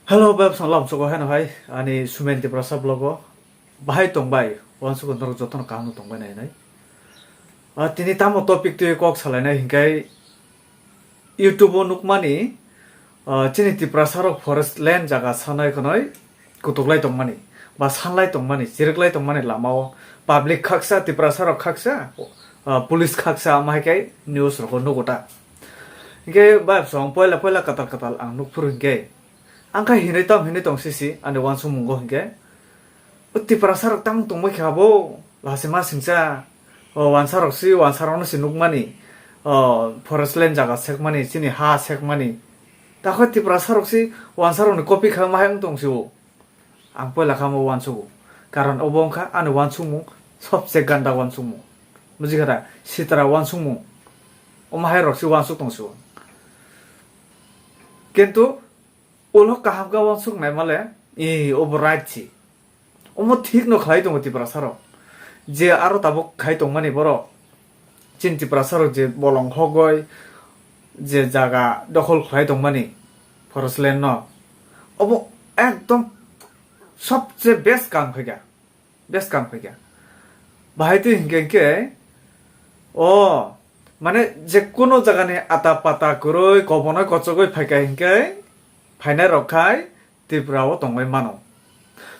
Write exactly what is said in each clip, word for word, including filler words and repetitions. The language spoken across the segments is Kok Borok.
Hello, bebsong lamsogo heno hai, ani Sumen Tiprasa vlogo. Bahai tongbai, wansugo norok jotono kaham tongbai nai nai. Ah, tini tamo topic twi kok salainai hinkhe YouTube o nukmani, ah, chini Tiprasa rok forest land jaga sanai khonoi kutuklai tongmani, ba sanlai tongmani, chiriklai tongmani lamao public khaksa, Tiprasa rok khaksa, ah, police khaksa, ama hai khe news rogo nugo ta. Hinkhe bebsong poila poila katal katal ang nukphuru hinkhe, ang kha hinwi tong hinwi tong sisi ani wansukmungo hinkhe, o Tiprasa rok tamo tongbai kha bo, lasi ma singcha, o wansa rok si, wansa rokno si nukmani, o forest land jaga sekmani, chini ha sekmani. Takhai Tiprasa rok si wansa rokni copy kha ma hai wng tong si o. Ang poila kha mo wansugo. Karon obo wngkha ani wansukmung, sobse ganda wansukmung. Buji kha da? Sitra wansukmung. Omo hai rok si wansuk tong si o. Kintu ulo kaham khe wansuk naimale, e, obo right si. Omo thik no khlai tongo Tiprasa rok. Je aro tabuk khai tongmani borok. Chini Tiprasa rok je bolong hogoi, je jaga dokhol khlai tongmani forest land no. Obo ekdom sobse best kam khaikha. Best kam khaikha. Bahai twi hinkhe hinkhe, o, mane je kuno jagani ata pata kwrwi, kobonoi kochogoi phaikha hinkhe, phainai rok khai Tripura o tongwi mano.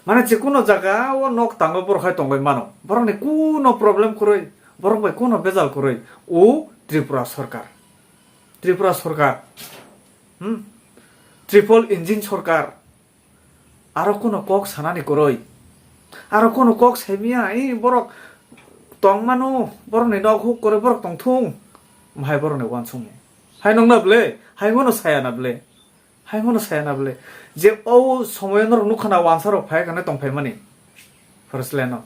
Mane je kuno jaga o nok tango borok hai tongwi mano. Borokni kuno problem kwrwi, borok bai kuno bejal kwrwi. O Tripura sorkar. Tripura sorkar. Hmm? Triple engine sorkar. Aro kuno kok sanani kwrwi. Aro kuno kok saimiya, i borok tongmano, borokni nok huk kwrwi borok tongthung. Hai borokni wansukmung. Hai nokna ble, hai mano saya na ble. Hai mano saya na ble. Je o somoyo norok nukha na wansa rok phai kana tongphaimani. Forest land o.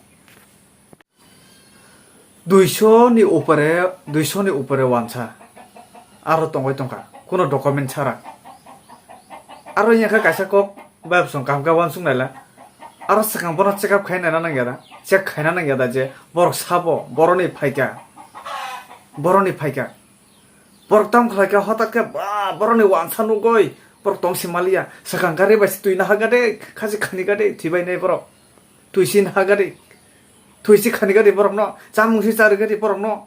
Duiso ni upore, duiso ni upore wansa. Aro tongwi tongkha. Kuno document sara. Aro yangkha kaisa kok, bebsong kaham khe wansuk naila. Aro swkang bono check up khai naina nangya da. Check khaina nangya da je borok sabo, boroni phaikha. Boroni phaikha. Borok tamo khlai khe hotat khe ba borokni wansa nugoi borok tong si maliya. Swkang gari bai si twi naha gade, khachi khani gade, thwibai nai borok. Twi si naha gade. Twi si khani gade borokno. Chamung si chari gade borokno.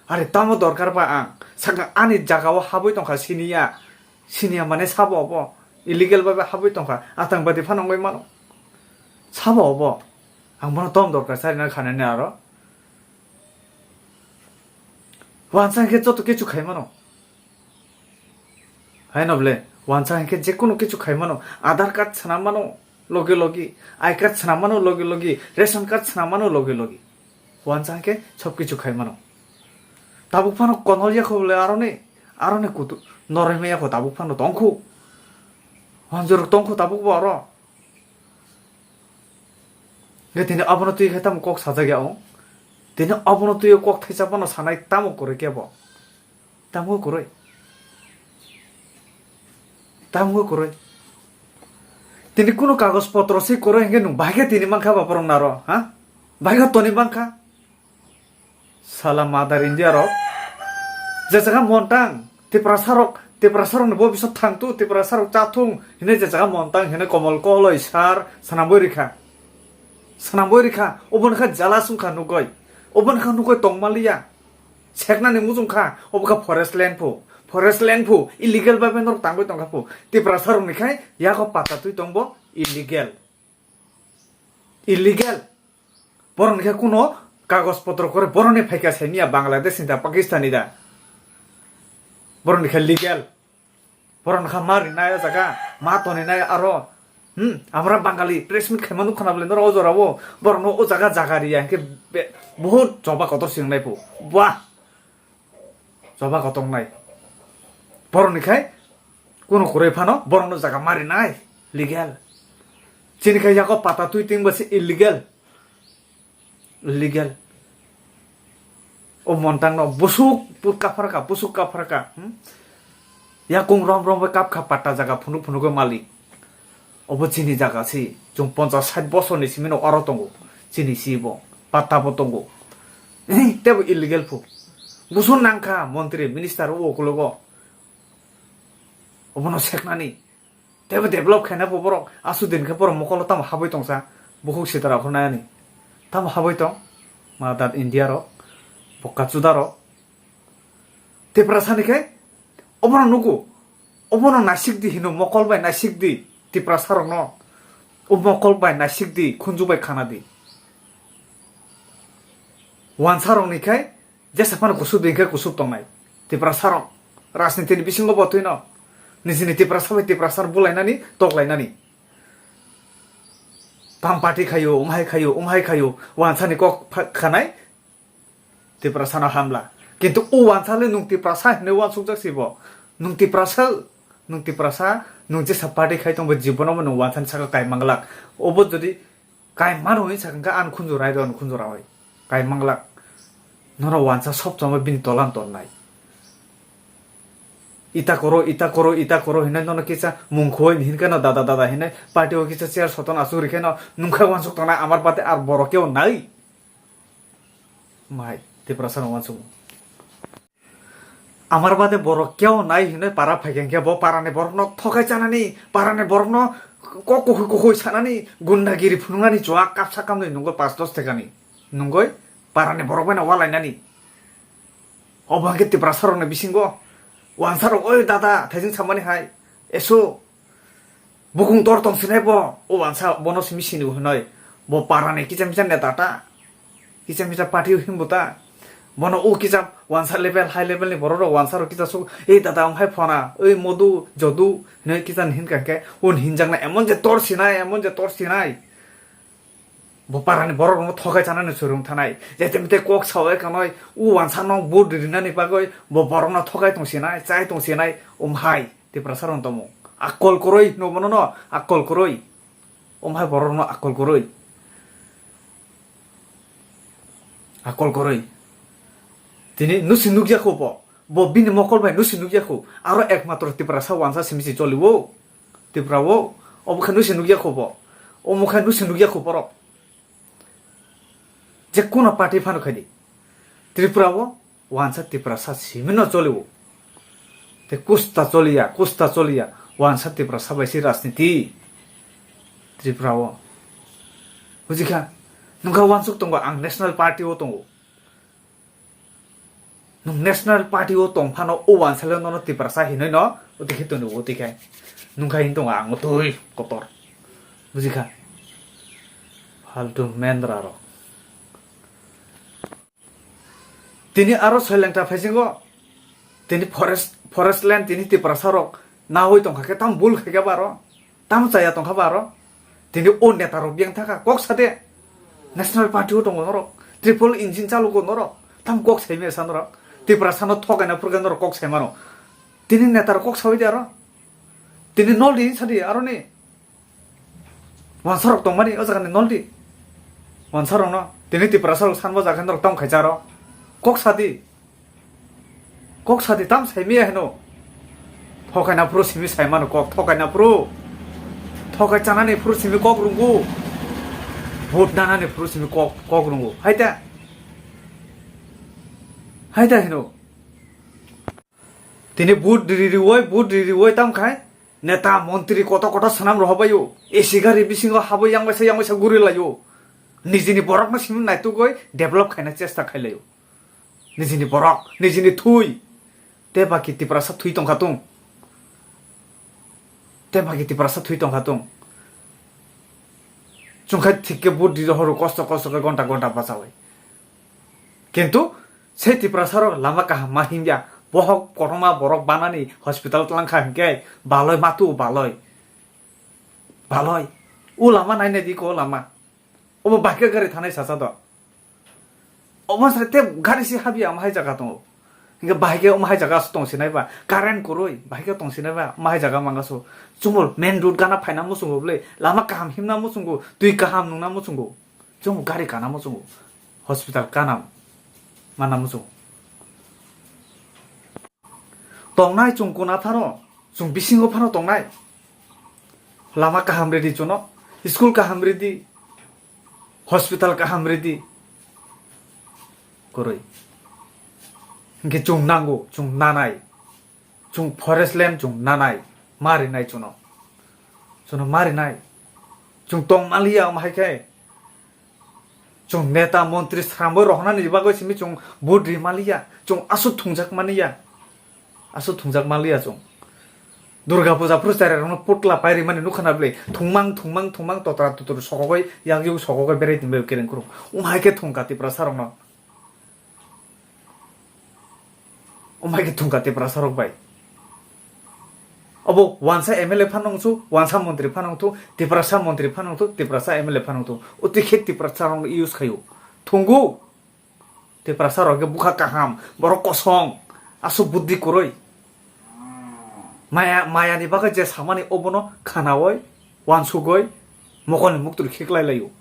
Are tamo dorkar ba ang. Swkang ani jaga o habwi tongkha siniya. Siniya mane sabo obo. Illegal bai habwi tongkha. Atang badi phano wngwi mano. Sabo obo. Ang bono tom dorkar chari na khanani aro. Wansa hinkhe joto kichu khai mano. Haino ble, wansa hinkhe jekunu kichu khai mano. Aadhaar card swnam mano logi logi, I card swnam mano logi logi, ration card swnam mano logi logi. Wansa hinkhe sob kichu khai mano. Tabuk phano konol yakho ble aroni, aroni kutu, noroi me yakho tabuk phano tongkhu. Wanjoro tongkhu tabuk bo aro. Ge tini abono twi khe tamo kok sajak ya o. Tini abono twi kok thaisa bono sanai tamo kwrwi kebo. Tamo kwrwi. Tamo kwrwi. Tini kuno kagoj potro se kwrwi hinkhe nwng bahai khe tini mankha ba borok naro, ha? Bahai khe toni mankha? Sala mother India rok. Je jaga montang, Tiprasa rok, Tiprasa rok ni bo bisa thangtu, Tiprasa rok chathung, hine je jaga montang, hine komol koloi sar, sanamboi rikha. Sanamboi rikha, obo ni kha jala sungkha nugoi. Obo ni kha nugoi tongmaliya. Seknani mujung kha, obo kha forest land phu. Forest land phu, illegal bai norok tangoi tongkha phu. Tiprasa rok ni khai, yago pata twi tongbo illegal. Illegal. Borok ni khe kuno kagoj potro kwrwi, borok ni phaikha saimya Bangladesh ni da, Pakistan ni da. Borok ni khe legal. Borok ni kha ma rinai o jaga, ma toni nai aro. Hmm, amra Bangali press meet khaima nukho na bwle norok o jora o. Borok no o jaga jaga riya hinkhe be-, buhut choba kotor singnai phu. Wah. Choba kotor nai. Borok ni khai kuno kwrwi phano borok no jaga ma rinai. Legal. Chini khai yago pata twi ting ba se illegal. Legal. O montang no busuk put kapharka, busuk kapharka. Hmm? Yakung rom rom bai kapkha patta jaga phunuk phunuk o malik. Obo chini jaga si. Chwng ponchas sait bosor ni simi no oro tongo. Chini si bo. Patta bo tongo. Eh, tebo illegal phu. Busuk nangkha montri, minister o ukulogo. Obono seknani. Teibo develop khaina bo borok aswk din khe borok mokolo tamo habwi tongsa, bukhuk sitra khwnani tamo habwi tong, ma dat India rok, bokka chuda rok. Tiprasa ni khe obono nugo, obono naisik di hino, mokol bai naisik di, Tiprasa rokno o mokol bai naisik di, khunju bai khana di. Wansa rok ni khe jesa phano kusub di khe kusub tongnai Tiprasa rok, rajniti ni bisingo bo twino nijini Tiprasa bai Tiprasa bulainani toklainani. Tam party khayo, umhai khayo, umhai khayo, wansani kok pha-, khanai Tiprasano hamla. Kintu o wansa le nwng Tiprasa hinwi wansukjak si bo. Nwng Tiprasa, nwng Tiprasa, nwng jesa party khai tongbo jibono bo nwng wansani saka kai manglak. Obo jodi kai mano hinwi sakha khe, ang khunju rai do, ang khunju rai. Kai manglak. Nono wansa sob chama bini tolan tonnai. Ita koro, ita koro, ita koro hinai nono kisa mung khoi ni hinkhe no dada dada hinai party o kisa chair soton asuk rikhe no nungkha wansuk tongnai amar pate ar borok keo nai. Mai, Tiprasa no wansuk. Amar bade borok keo nai hinoi para phaikhe bo parani borokno thokai chanani, parani borokno kok kukhoi kukhoi sanani, gundagiri phunuknani chuak kapsa kamni nungoi pas dos tekani nungoi parani borok bai no walainani. Obo hwnkhe Tiprasa rokni bisingo wansa rok, "Oi dada, thaising samani hai, eso." Bukung tor tong sinai bo, o wansa bono simi sini hinoi. Bo parani kicha micha neta ta. Kicha micha party himbo ta. Bono o kicha wansa level, high level ni borok rok wansa rok kicha suk, "Ei dada, ang hai phona, ei modu, jodu," hinoi kicha hin kangke, un hinjakna emon je tor sinai, emon je tor sinai. Bo parani borok rokno thokai chanani surung thanai. Jete mete kok sawi kanoi, o wansa no vote rinani bagoi, bo borok no thokai tong sinai, chai tong sinai, um hai. Tiprasa rok tongmo. Akol kwrwi hino bono no, akol kwrwi. Omo hai borok no akol kwrwi. Akol kwrwi. Tini nusi nukya kho bo. Bo bini mokol bai nusi nukya kho. Aro ekmatro Tiprasa wansa simi si choli o. Tripura o. Obo khe nusi nukya kho bo. Omo khe nusi nukya kho borok. Je kono party phano khai di. Tripura o. Wansa Tiprasa simi no choli o. Te kusta choliya, kusta choliya, wansa Tiprasa bai si rajniti Tripura o. Bujikha, nungkha wansuk tongo, ang National Party o tongo. Nung National Party o tong phano o wansa le nono Tiprasa hinoi no, o tikhe toni o tikhe. Nungkha hin tongo ang o twi kotor. Bujikha. Faltu mendra rok. Tini aro soilengta phaisingo, tini forest, forest land tini Tiprasa rok nawi tongkha khe tam bul khaikha baro, tam chaya tongkha baro. Tini o neta rok biyang thaka kok sade, National Party o tongo norok, triple engine chalugo norok, tam kok saimaya sa norok, Tiprasa no thokaina phurkhe norok kok saimano. Tini neta rok kok sawi de aro, tini nol di sadi aro ni. Wansarok tongmani o jaga ni noldi. Wansarok no. Tini Tiprasa rok sanbo jaga norok tong khaisa aro. Kok sadi. Kok sadi tam sai miya heno. Thokaina phuru simi sai mano kok. Thokaina phuru. Thokai chanani phuru simi kok rungu. Vote nanani phuru simi kok, kok rungu. Haita. Haita heno. Tini vote ririwoi, vote ririwoi tam khai neta, montri koto koto swnam rohobaio. A C gari bisingo habo yangbaisa yangbaisa guri laio. Nijini borokno simi naitugoi develop khaina chesta khailaio. Nijini borok, nijini thui. Te baki Tiprasa thui tongkha tung. Te baki Tiprasa thui tongkha tung. Chungkhai thik khe vote riri horo kosto kosto khe gonta gonta bachawai. Kintu sei Tiprasa rok lama kaham ma himya, bohok kotorma borok banani hospital tlang kha hinkhe baloi matu baloi. Baloi. O lama naina di ko lama. Obo bahika gari thanai sasa do. Obo sai te gari si habya ama hai jaga tongo. Hinkhe bahika ama hai jaga tong sinai ba, current kwrwi, bahika tong sinai ba, ama hai jaga manga so. Chumul main road gana phaina muchungo bwle, lama kaham himna muchungo, twi kaham nungna muchungo. Chwng gari kana muchungo, hospital kana mana muchungo. Tongnai chwng kuna phano, chwng bisingo phano tongnai. Lama kaham ridi chwngno, school kaham ridi, hospital kaham ridi. Kwrwi. Hinkhe chwng nango, chwng nanai. Chwng forest land chwng nanai, ma rinai chwngno. Chwngno marinai. Chwng tong manliya omo hai khe. Chwng neta, montri sramwi rohornani bagwi simi chwng vote ri manliya. Chwng aswk thungjak manliya. Aswk thungjak manliya chwng. Durga puja phuru cherairokno putla pairi mani nukha na bwle. Thungmang, thungmang, thungmang, totra tutur sokogwi, yakyuk sokogwi berai tongbaio kereng kurung. Omo hai khe thungkha Tiprasarokno. Omo hai khe thungkha Tiprasarok bai. Obo wansa M L A phano wngsu, wansa montri phano wngthu, Tiprasa montri phano wngthu, Tiprasa M L A phano wngthu. Otwi khe Tiprasarokno use khaio. Thungo. Tiprasarok khe bwkha kaham, borok kosong, aswk buddi kwrwi. Maya, mayani bagwi je samani obono khanaui, wansugwi, mokolni muktwi khiklai laio.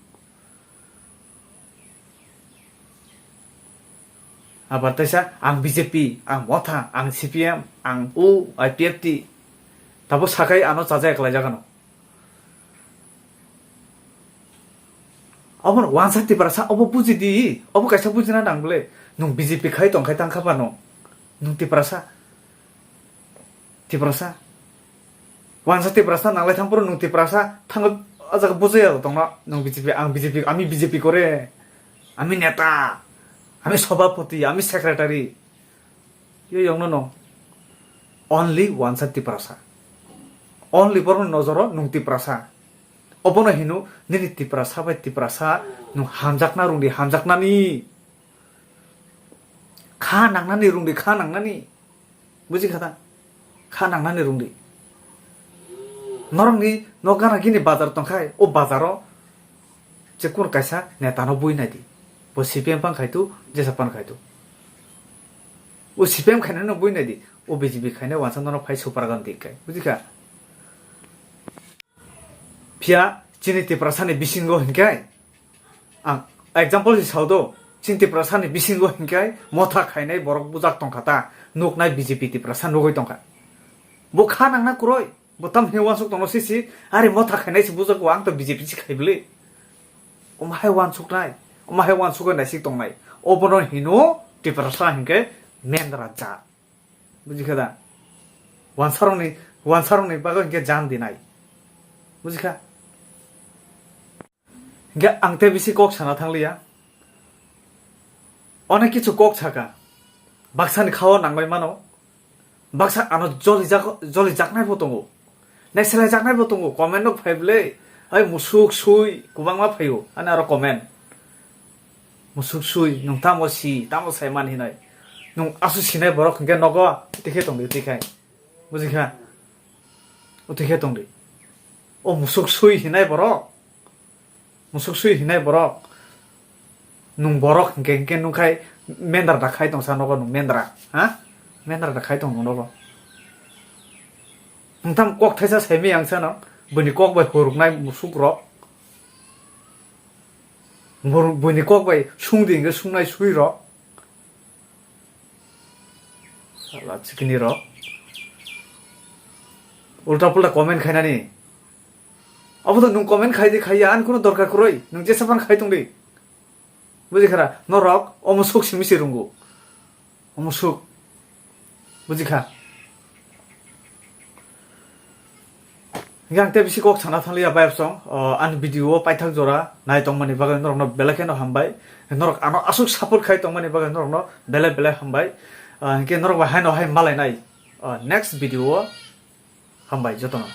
Abar teisa, ang B J P, ang Motha, ang C P M, ang o I P F T. Tabo sakai ano chajak khlai jagano. Obo wansa Tiprasa, obo buji di, obo kaisa bujina nang bwle. Nwng B J P khai tong khai tang kha phano. Nwng Tiprasa. Tiprasa. Wansa Tiprasa nanglai thang phuru nwng Tiprasa thango o jaga bujaya tongno. Nwng B J P, ang B J P, ami B J P kore. Ami neta. Ami sobhapoti, ami secretary. Yo yongno no. Only wansa Tiprasa. Only borokni nojoro nwng Tiprasa. Obono hino nini Tiprasa bai Tiprasa nwng hamjakna rwngdi, hamjaknani. Kha nangnani rwngdi, kha nangnani. Buji kha da? Kha nangnani rwngdi. Norokni nok gana gini bazar tongkhai, o bazaro je kunu kaisa netano bui naidi. Bo C P M phang khaitu, jesa phang khaitu. O C P M khainano bui naidi, o B J P khainai wansa norok phai supra gandhi khai. Buji kha? Phiya chini Tiprasani bisingo hinkhai, ang example si sao do, chini Tiprasani bisingo hinkhai Motha khainai borok bujak tongkha ta, nuknai B J P Tiprasa nugwi tongkha. Bo kha nangna kwrwi, bo tam hwnwi uansuk tongno sisi, are Motha khainai se bujago, ang to B J P se khai bwle. Omo hai uansuknai, omo hai uansuknai naisik tongnai. Obono hino Tiprasa hinkhe mendra jat. Buji kha da? Wansarokni, wansarokni bagwi hinkhe jan dinai. Buji kha? Hinkhe ang tei bisi kok sana thangliya. Onek kichu kok saka. Baksani khao nangbai mano. Baksa ano jolijak, jolijaknai bo tongo. Naiselaijaknai bo tongo, comment rok phai bwle. Ai musuk sui kwbangma phaio, ani aro comment. Musuk sui, nwng tamo si, tamo sai man hinai. Nwng asu sinai borok hinkhe nogo, tei khe tongdi, tei khai. Buji kha? O tei khe tongdi. O musuk sui hinai borok. Musuk sui hinai borok. Nwng borok hinkhe, hinkhe nwng khai mendra da khai tongsa nogo nwng mendra. Ha? Mendra da khai tong nogo. Nwng tam kok thaisa saimai ang sano. Bini kok bai huruknai musuk rok. Bur-, bini kok bai sungdi hinkhe sungnai sui rok. Sala chikini rok. Ulta pulta comment khainani. Abo to nwng comment khai di, khaiya, ani kuno dorkar kwrwi. Nwng jesa phano khai tong di. Buji kha ra, norok omo sok simi se rwngo. Omo sok. Buji kha. Hinkhe ang tei bisi kok sana thangliya bayapsong, o, ani video o paithak jora nai tongmani bagwi norokno belai kheno hambai. Norok ano aswk support khai tongmani bagwi norokno belai belai hambai. Ah, hinkhe norok bai haino hai malainai, ah, next video o. Hambai jotono.